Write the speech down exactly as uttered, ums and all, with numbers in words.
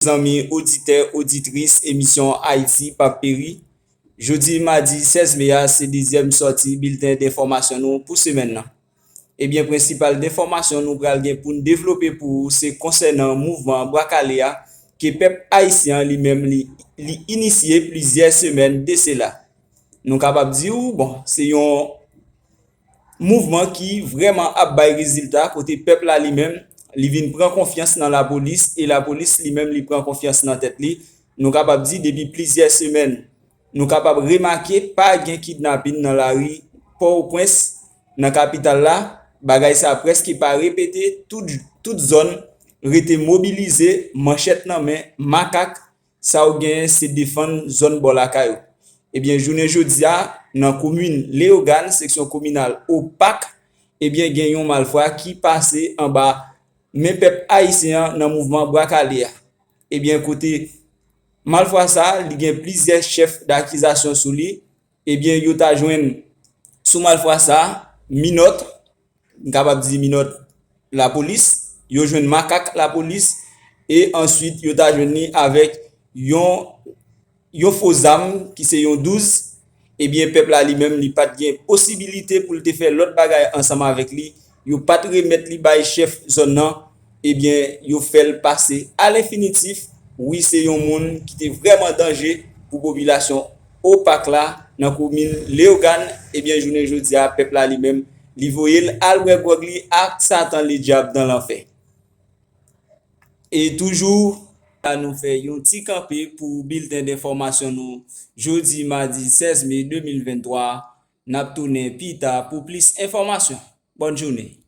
Zanmi oditè, oditris emisyon Ayiti p ap peri. Jodi madi sèz me a, se dezyèm sòti bilten denfòmasyon nou pou semèn nan. Ebyen, prensipal denfòmasyon nou pral gen pou n devlope pou ou se konsènan mouvman Bwa Kale a, ke pèp ayisyen an li menm li, li inisye plizyè semèn de sela. Nou kapab di w, bon, se yon mouvman ki vrèman ap bay rezilta, kote pèp la li menm, li vin pran konfyans nan lapolis, e lapolis li menm li pran konfyans nan tèt li. Nou kapab di depi plizyè semèn, nou kapab remake pa gen kidnapin nan lari Pòtoprens, nan kapital la. Bagay sa prèske pa repete, tout, tout zòn rete mobilize, manchèt nan men, makak, sa yo genyen se defann zòn bò lakay yo. Ebyen, jounen jodi a, nan komin Leyogàn, seksyon kominal Opak, ebyen, gen yon malfwa ki pase anba men pèp ayisyen an nan mouvman Bwa Kale a. Ebyen, kote malfwa sa, li gen plizyè chèf dakizasyon sou li. Ebyen, yo ta jwenn sou malfwa sa, minòt, m kapab di minòt lapolis, yo jwenn makak lapolis, e answit yo ta jwenn li avèk yon, yon fo zam ki se yon douz. Ebyen, pèp la li menm, li pa t gen posibilite pou l te fè lòt bagay ansanm avèk li. Yo pa t remèt li bay chèf zòn nan, ebyen, yo fè l pase alenfinitif. Wi, se yon moun ki te vrèman danje pou popilasyon Opak la, nan komin Leyogàn. Ebyen, jounen jodi a, pèp la li menm, li voye l al bwè gwòg li ak Satan Ledyab dan lanfè. E toujou, la nou fè yon ti kanpe pou bilten denfòmasyon nou jodi madi sèz me de mil venntwa. N ap tounen pita pou plis enfòmasyon. Bòn jounen.